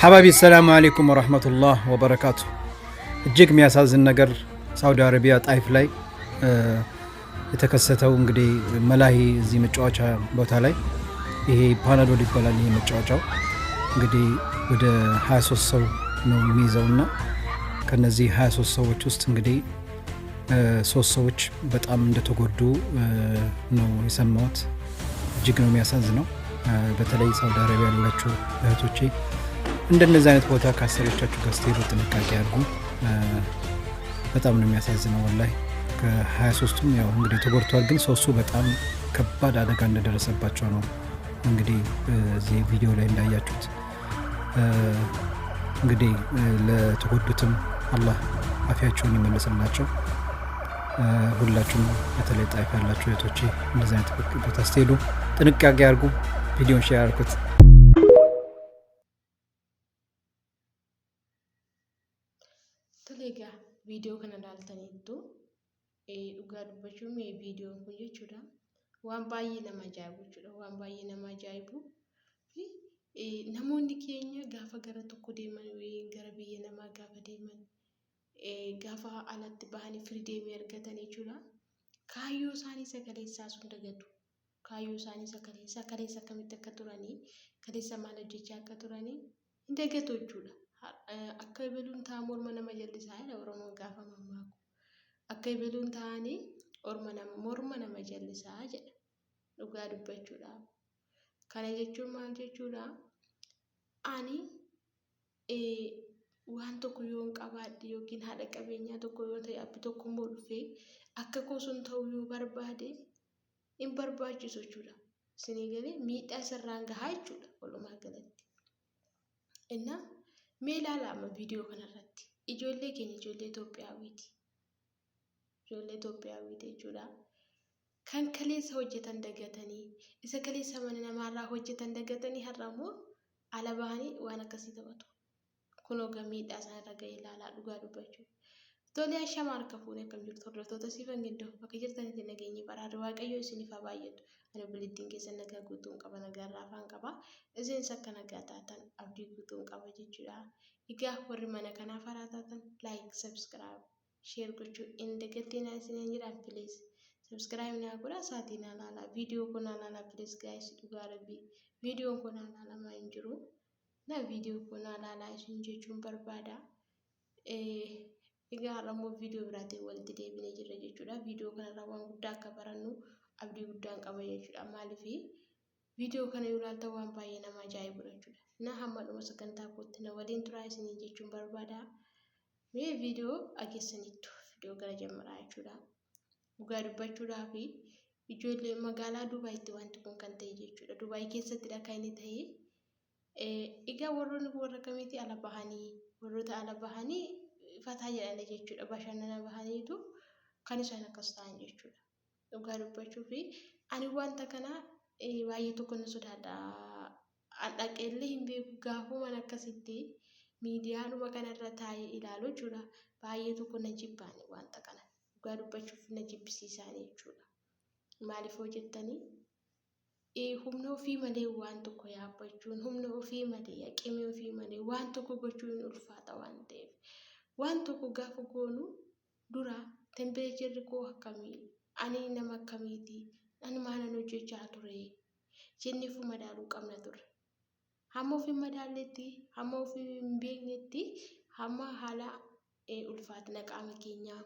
حبايبي السلام عليكم ورحمة الله وبركاته። እጅግ የሚያሳዝን ነገር ሳውዲ አረቢያ ጣይፍ ላይ የተከሰተው እንግዲህ መላሂ እዚህ መጫወቻ ቦታ ላይ ይሄ ፓናዶል ይባላል። ይሄ መጫወቻው እንግዲህ ወደ 23 ሰው ነው የሚይዘው እና ከነዚህ 23 ሰዎች ውስጥ እንግዲህ ሶስት ሰዎች በጣም እንደተጎዱ ነው የሰማሁት። እጅግ ነው የሚያሳዝነው። በተለይ ሳውዲ አረቢያ ያላችሁ እህቶቼ እንደነዚህ አይነት ቦታ ከአሰሪዎቻችሁ ጋር ስትሄዱ ጥንቃቄ አድርጉ። በጣም ነው የሚያሳዝነው ወላሂ። ከ23ቱም ያው እንግዲህ ተጎድተዋል፣ ግን ሶስቱ በጣም ከባድ አደጋ እንደደረሰባቸው ነው እንግዲህ እዚህ ቪዲዮ ላይ እንዳያችሁት። እንግዲህ ለተጎዱትም አላህ አፊያቸውን ይመልስላቸው። ሁላችሁም በተለይ ጣይፍ ያላችሁ እህቶቼ እንደዚህ አይነት ቦታ ስትሄዱ ጥንቃቄ አድርጉ። ቪዲዮን share አድርጉት። Tole egaa viidiyoo kana ilaaltaniittu dhugaa dubbachuun mee viidiyoon kun jechuudha waan baay'ee nama ajaa'ibu jechuudha waan baay'ee nama ajaa'ibu fi namoonni keenya gaafa gara tokko deeman yookiin gara biyya namaa gaafa deeman gaafa alatti bahanii firii deemee argatan jechuudha kaayyoo isaanii isa kaleessaa sun dagatu. Kaayyoo isaanii isa kaleessaa kaleessa akkamitti akka turanii kaleessa maal hojjechaa akka turanii hin dagatu jechuudha. Akka ebeluun ta'a morma nama jallisaa jedha Oromoon gaafa mammaaku. Akka ebeluun ta'anii orma nama morma nama jallisaa jedha dhugaa dubbachuudhaaf. Kana jechuun maal jechuudha? Ani waan tokko yoon qabaadhe yookiin haadha qabeenyaa tokko yoo ta'e abbi tokko immoo dhufee akka koo sun ta'uu yoo barbaade hin barbaachisu jechuudha. Isinii galee miidhaa isarraan gahaa jechuudha walumaa galatti. Innaa mee ilaalaa amma viidiyoo kanarratti ijoollee keenya ijoollee Itoophiyaawwiiti. Ijoollee Itoophiyaawwiiti jechuudha. Kan kaleessa hojjetan dagatanii isa kaleessa mana namaarraa hojjetan dagatanii har'a immoo ala bahanii waan akkasii taphatu. Kunoo egaa miidhaa isaan irra ga'e ilaalaa dhugaa dubbachuu. Tole ashama harka fuunee akkam jirtu hordoftoota Siifan Gindoo bakka jirtanitti nageenyi baraarri Waaqayyoo isiniif haa baay'atu. Ani obboleettiin keessan nagaa guutuun qaba nagaa irraa afaan qaba. Isinis akka nagaa taatan abdii guutuun qaba jechuudha. Egaa warri mana kanaaf haaraa taatan like, subscribe, share gochuu hin dagatinaa isiniin jedha please. Subscribe naa godhaa sa'aatii naa laalaa viidiyoo koo naa laalaa please guys dhugaa rabbii viidiyoon koo naa laalamaa hin jiru. Na viidiyoo koo naa laalaa isin jechuun barbaada. Egaa har'a immoo viidiyoo biraatiin walitti deebinee jirra jechuudha. Viidiyoo kanarraa waan guddaa akka barannu abdii guddaan qaba jechuudha. Maaliif viidiyoo kana yoo ilaaltan waan baay'ee nama ajaa'ibudha jechuudha. Na hamma dhuma sagantaa kootti na waliin turaa isiniin jechuun barbaada. Mee viidiyoo dhageessaniittu viidiyoo gara jammaraa jechuudha. Dhugaa dubbachuudhaa fi ijoollee magaalaa Dubaayitti wanti kun kan ta'e jechuudha. Dubaay keessattidha kan inni ta'e. Egaa warroonni kun warra kamiiti ala bahanii warroota ala bahanii fataa jedhanii jechuudha. Bashannana bahaniitu kan isaan akkas ta'an jechuudha. Dhugaa dubbachuu fi ani wanta kana baay'ee tokko na sodaadha. An dhaqeellee hin beeku gaafuman akkasitti miidiyaadhuma kanarra taa'ee ilaalu jechuudha. Baay'ee tokko na jibbaani wanta kana. Dhugaa dubbachuuf na jibbisiisaani jechuudha. Maaliif hoo jettanii humna ofii malee waan tokko yaabbachuun humna ofii malee haqimii ofii malee waan tokko gochuun hin ulfaata waan ta'eef. Waan tokko gaafa goonu dura tempireecharri koo akkamii ani nama akkamiiti ani maalan hojjechaa ture jennee of madaaluu qabna turre. Hamma of hin madaalletti hamma of hin beeknetti hamma haala ulfaatina qaama keenyaa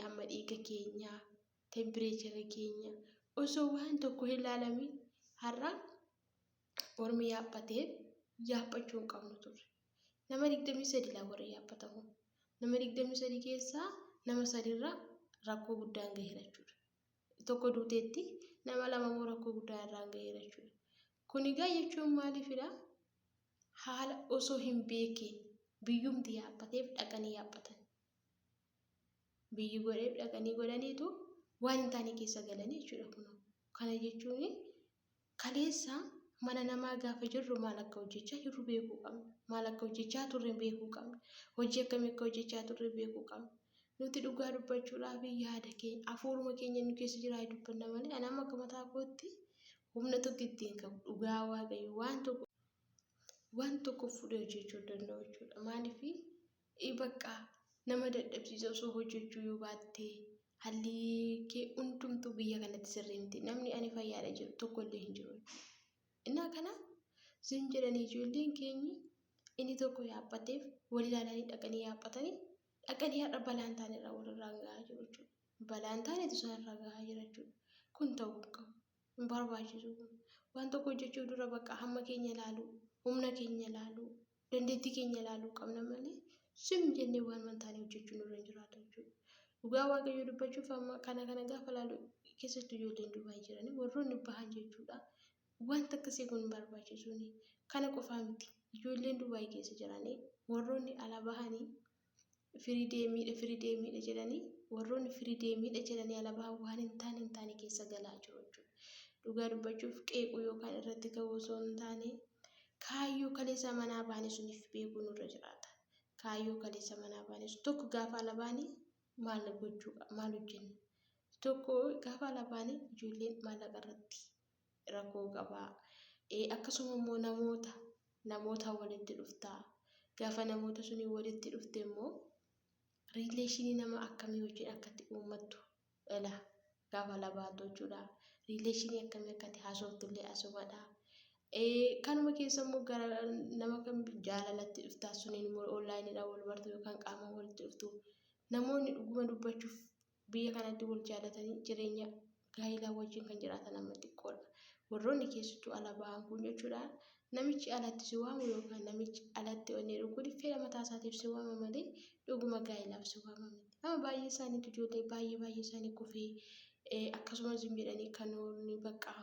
hamma dhiiga keenyaa tempireechara keenya osoo waan tokko hin ilaalamin har'a ormi yaabbateef yaabbachuu hin qabnu turre. Nama 23 laa warra yaabbatamu. Nama 23 keessaa nama sadirra rakkoo guddaan gaheera jechuudha. Tokko duuteetti nama lama immoo rakkoo guddaa irraan gaheera jechuudha. Kun egaa jechuun maaliifidha? Haala osoo hin beekiin biyyumti yaabbateef dhaqanii yaabbatan. Biyyi godheef dhaqanii godhaniitu waan hin taane keessa galanii jechuudha kunoo. Kana jechuun kaleessa mana namaa gaafa jirru maal akka hojjechaa jirru beekuu qabna. Maal akka hojjechaa turre beekuu qabna. Hojii akkamii akka hojjechaa turre beekuu qabna. Nuti dhugaa dubbachuudhaaf yaada keenya hafuuruma keenya nu keessa jiraa dubbanna malee ani amma akka mataa kootti humna tokko ittiin qabu dhugaa waaqayyo waan tokko waan tokko fuudhee hojjechuu hin danda'u jechuudha. Maaliif bakka nama dadhabsiisa osoo hojjechuu yoo baatte haalli kee hundumtuu biyya kanatti sirrii miti. Namni ani fayyaadha jedhu tokko illee hin jiru jechuudha. Innaa kana zim jedhanii ijoolleen keenyi inni tokko yaabbateef wal ilaalanii dhaqanii yaabbatanii dhaqanii har'a balaan taane irraa walirraan gahaa jiru jechuudha. Balaan taanetu isaan irra gahaa jira jechuudha. Kun ta'uu hin qabu. Hin barbaachisu kun. Waan tokko hojjechuuf dura bakka hamma keenya ilaaluu, humna keenya ilaaluu, dandeettii keenya ilaaluu qabna malee sim jennee waan waan taane hojjechuun nurra hin jiraatu jechuudha. Dhugaa Waaqayyoo dubbachuuf amma kana kana gaafa ilaalu keessattuu ijoolleen Dubaay jiranii warroonni bahan jechuudha. Wanta akkasii kun hin barbaachisuuni. Kana qofaa miti. Ijoolleen Dubaay keessa jiranii warroonni ala bahanii firii deemiidha firii deemiidha jedhanii warroonni firii deemiidha jedhanii ala bahan waan hin taane hin taane keessa galaa jiru jechuudha. Dhugaa dubbachuuf qeequu yookaan irratti ka'uu osoo hin taane kaayyoo kaleessa manaa baane suniif beekuu nurra jiraata. Kaayyoo kaleessa manaa baane sun tokko gaafa ala baane maal gochuu maal hojjenna? Tokko gaafa ala baane ijoolleen maallaqa irratti rakkoo qabaa. Akkasuma immoo namoota namoota walitti dhuftaa. Gaafa namoota sunii walitti dhufte immoo relationii nama akkamii wajjin akkatti uummattu dhala gaafa ala baatu jechuudha. Relationii akkamii akkatti haasoftu illee asumadha. Kanuma keessa immoo gara nama kam jaalalatti dhuftaa suniin immoo onlineiidhaan wal bartu yookaan qaamaan walitti dhuftu. Namoonni dhuguma dubbachuuf biyya kanatti wal jaalatanii jireenya gaa'elaa wajjin kan jiraatan amma xiqqoodha. Warroonni keessattuu ala ba'an kun jechuudha. Namichi alatti si waamu yookaan namichi alatti onnee kun fedha mataa isaatiif si waama malee dhuguma gaa'elaaf si waama miti. Amma baay'ee isaaniitu ijoollee baay'ee baay'ee isaanii kufee akkasumas hin jedhanii kan bakka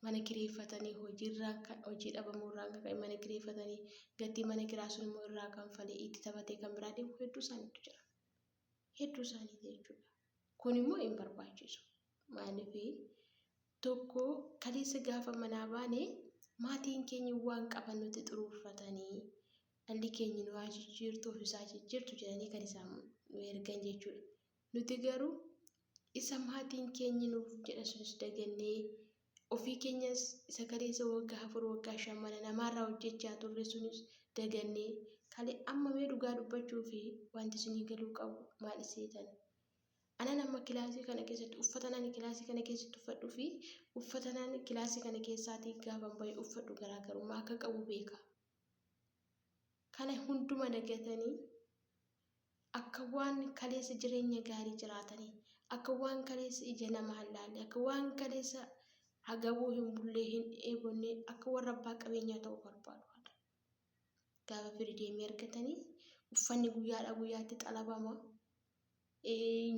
mana kireeffatanii hojiirraan hojii dhabamuurraan kan ka'e mana kireeffatanii gatii mana kiraa sun immoo irraa kanfalee itti taphatee kan biraa deemu hedduu isaaniitu jira. Hedduu isaaniiti jechuudha. Kun immoo hin barbaachisu. Maaliif tokko kaleessa gaafa manaa baane maatiin keenya waan qaban nutti xuruurfatanii dhalli keenya nu haa jijjiirtu ofiisaa jijjiirtu jedhanii kan isaan nu ergan jechuudha. Nuti garuu isa maatiin keenya nuuf jedhan sunis dagannee ofii keenyas isa kaleessa waggaa 4 waggaa 5 mana namaarraa hojjechaa turre sunis dagannee kalee amma mee dhugaa dubbachuu fi wanti isinii galuu qabu maal seetan. Anan amma kilaasii kana keessatti uffata nani kilaasii kana keessatti uffadhuu fi uffata nani kilaasii kana keessaatii gaafan bahe uffadhu garaagarummaa akka qabu beeka. Kana hunduma dagatanii akka waan kaleessa jireenya gaarii jiraatanii, akka waan kaleessa ija namaa hin laalle, akka waan kaleessa hagabuu hin bullee hin dheebonne, akka warra abbaa qabeenyaa ta'uu barbaadu. Gaafa firii deemee argatanii uffanni guyyaadhaa guyyaatti xalabama.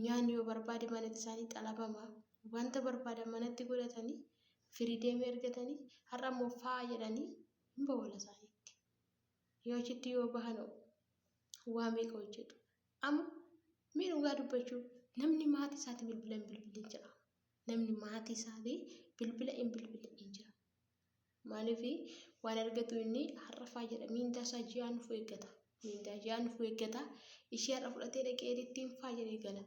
Nyaanni yoo barbaade manatti isaanii xalabama. Wanta barbaadan manatti godhatanii firii deemee argatanii har'a immoo faa jedhanii hin bawwala isaaniitti. Yoo achitti yoo bahan waa meeqa hojjetu. Amma mee dhugaa dubbachuu namni maatii isaatii bilbila hin bilbilin jira. Namni maatii isaatii bilbila hin bilbilin hin jira. Maaliif waan argatu inni har'a faa jedha miindaa isaa ji'aan dhufu eeggata. Miindaa ji'aan dhufu eeggata. Ishii har'a fudhatee dhaqee ittiin faa jedhee gala.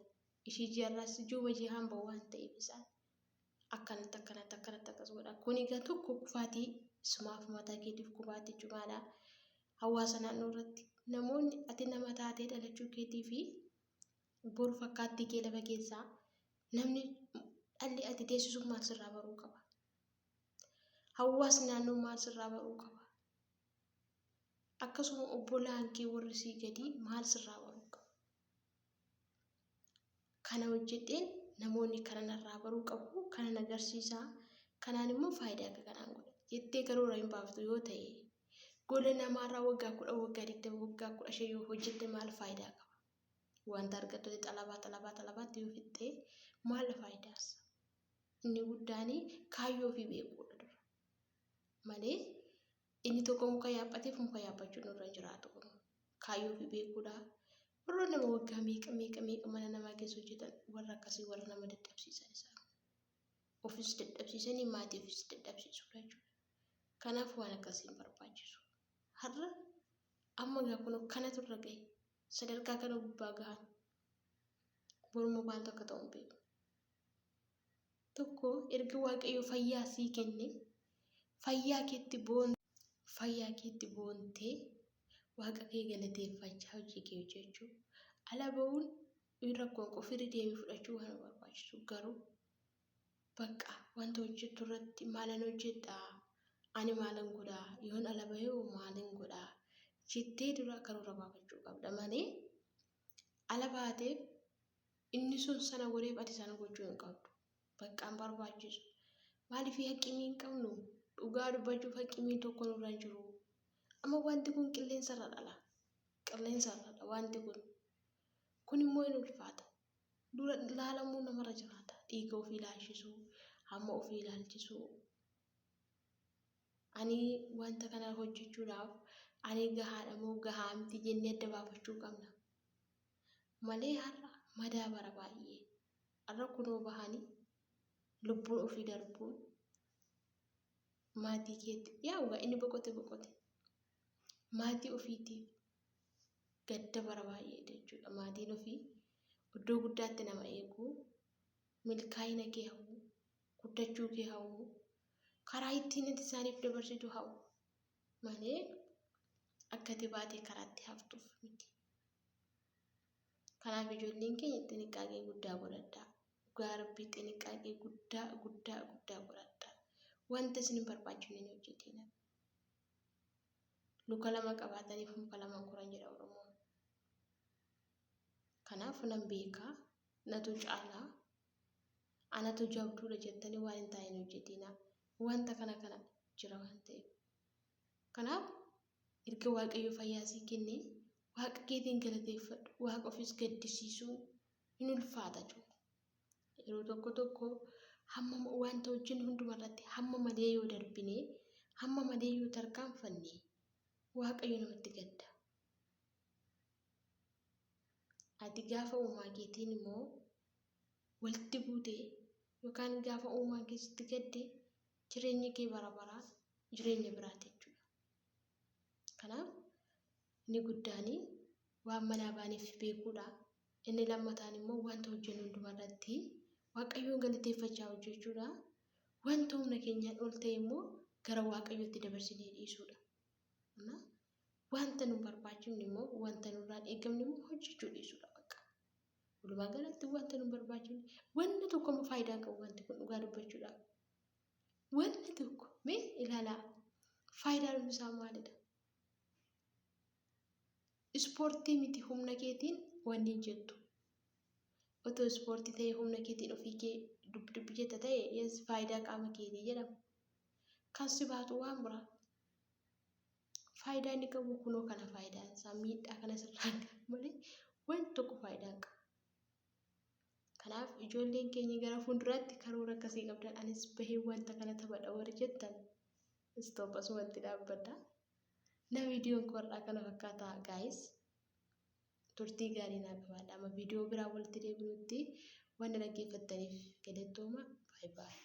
Ishii ji'arraas juuma ji'aan bahu waan ta'eef isaan akkanatti akkanatti akkanatti akkas godha. Kun egaa tokko kufaatii sumaaf mataa keetiif kufaatii cimaadha. Hawaasa naannoo irratti namoonni ati nama taatee dhalachuu keetii fi boru fakkaattii kee lafa keessaa namni dhalli ati teessisu maal sirraa baruu qaba? Hawaasni naannoo maal sirraa baruu qaba? Akkasuma obbolaan kee warri sii gadii maal sirraa baruu qabu? Kana hojjedheen namoonni kana narraa baruu qabu, kana na agarsiisa, kanaan immoo faayidaa akka kanaan godha jettee karoora hin baaftu yoo ta'e gola namaarraa waggaa 10, waggaa 20, waggaa 15 yoo hojjette maal faayidaa qaba? Wanta argattu xalabaa xalabaa xalabaatti yoo fixxee maal faayidaasa? Inni guddaan kaayyoo ofii beekuudha dura. Malee inni tokko muka yaabbateef muka yaabbachuun nurra hin jiraatu kun. Kaayyoo ofii beekuudha. Warra nama waggaa meeqa meeqa meeqa mana namaa keessa hojjetan warra akkasii warra nama dadhabsiisan isaan. Ofis dadhabsiisanii maatii ofis dadhabsiisuudha jechuudha. Kanaaf waan akkasii hin barbaachisu. Har'a amma egaa kun kanatu irra gahe sadarkaa kana gubbaa gahan borummoo maaltu akka ta'u hin beeku. Tokko erga Waaqayyo fayyaa sii kenne fayyaa keetti boon Fayyaa keetti boontee waaqa kee galateeffachaa hojii kee hojjechuu. Ala ba'uun rakkoon qofiirri deemee fudhachuu waan barbaachisu garuu bakka wanta hojjettu irratti maalan hojjedhaa ani maalan godhaa yoon ala bahee maalin godhaa jettee dura karoora baafachuu qabda malee ala baateef inni sun sana godheef ati sana gochuu hin qabdu. Bakka hin barbaachisu. Maaliif haqqimii hin qabnu? Dhugaa dubbachuuf haqqimiin tokko nurra hin jiru. Amma wanti kun qilleensarra dhala. Qilleensarra wanti kun. Kun immoo hin ulfaata. Dura ilaalamuu namarra jiraata. Dhiiga ofii ilaalchisuu, hamma ofii ilaalchisuu. Ani wanta kana hojjechuudhaaf ani gahaadha moo gahaa miti jennee adda baafachuu qabna. Malee har'a madaa bara baay'ee. Har'a kunoo bahanii lubbuun ofii darbuun maatii keetti yaa inni boqote boqote. Maatii ofiitiif gadda bara baay'ee jechuudha. Maatiin ofii iddoo guddaatti nama eegu, milkaa'ina kee hawwu, guddachuu kee hawwu, karaa ittiin ati isaaniif dabarsitu hawwu malee akka ati baatee karaatti haftuuf miti. Kanaaf ijoolleen keenya xiniqqaaqee guddaa godhadhaa. Dhugaa Rabbii xiniqqaaqee guddaa guddaa guddaa godhadhaa. Wanta isin hin barbaachifne hin hojjetina. Luka lama qabaataniif muka lama koran jedha Oromoon. Kanaaf nan beekaa, natu caalaa, anatu jabduudha jettanii waan hin taane hin hojjetina. Wanta kana kana jira waan ta'eef. Kanaaf erga Waaqayyo fayyaa sii kennee waaqa keetiin galateeffadhu. Waaqa ofiis gaddisiisuun hin ulfaata jechuudha. Yeroo tokko tokko hamma wanta hojjennu hundumarratti hamma malee yoo darbine, hamma malee yoo tarkaanfanne Waaqayyo namatti gadda. Ati gaafa uumaa keetiin immoo walitti buute yookaan gaafa uumaan kee sitti gadde jireenyi kee bara baraa jireenya biraati jechuudha. Kanaaf inni guddaan waan manaa baaneef beekuudha. Inni lammataan immoo wanta hojjennu hundumarratti Waaqayyoon galateeffachaa hojjechuudha. Wanta humna keenyaan ol ta'e immoo gara Waaqayyootti dabarsinee dhiisuudha. Wanta nu barbaachifne immoo wanta nurraan eegamne immoo hojjechuu dhiisuudha bakka. Walumaa galatti wanta nu barbaachifne wanni tokko immoo faayidaa qabu wanti kun dhugaa dubbachuudhaaf. Wanni tokko mee ilaalaa faayidaan isaa maalidha? Ispoortii miti humna keetiin wanni hin jettu. Otoo ispoortii ta'ee humna keetiin ofii kee dubbi dubbi jetta ta'e yes faayidaa qaama keetii jedhama. Kan si baatu waan biraa. Faayidaa inni qabu kunoo kana faayidaan isaa miidhaa kana sirraan gaha malee wanti tokko faayidaa hin qabu. Kanaaf ijoolleen keenya gara fuulduraatti karoora akkasii qabdan anis bahee wanta kana taphadha warri jettan stop asumatti dhaabbadha. Na viidiyoon koo har'aa kana fakkaata guys. Turtii gaarii naa qabaadha. Amma viidiyoo biraa walitti deebinutti waan na dhaggeeffattaniif galatoomaa. Bye bye.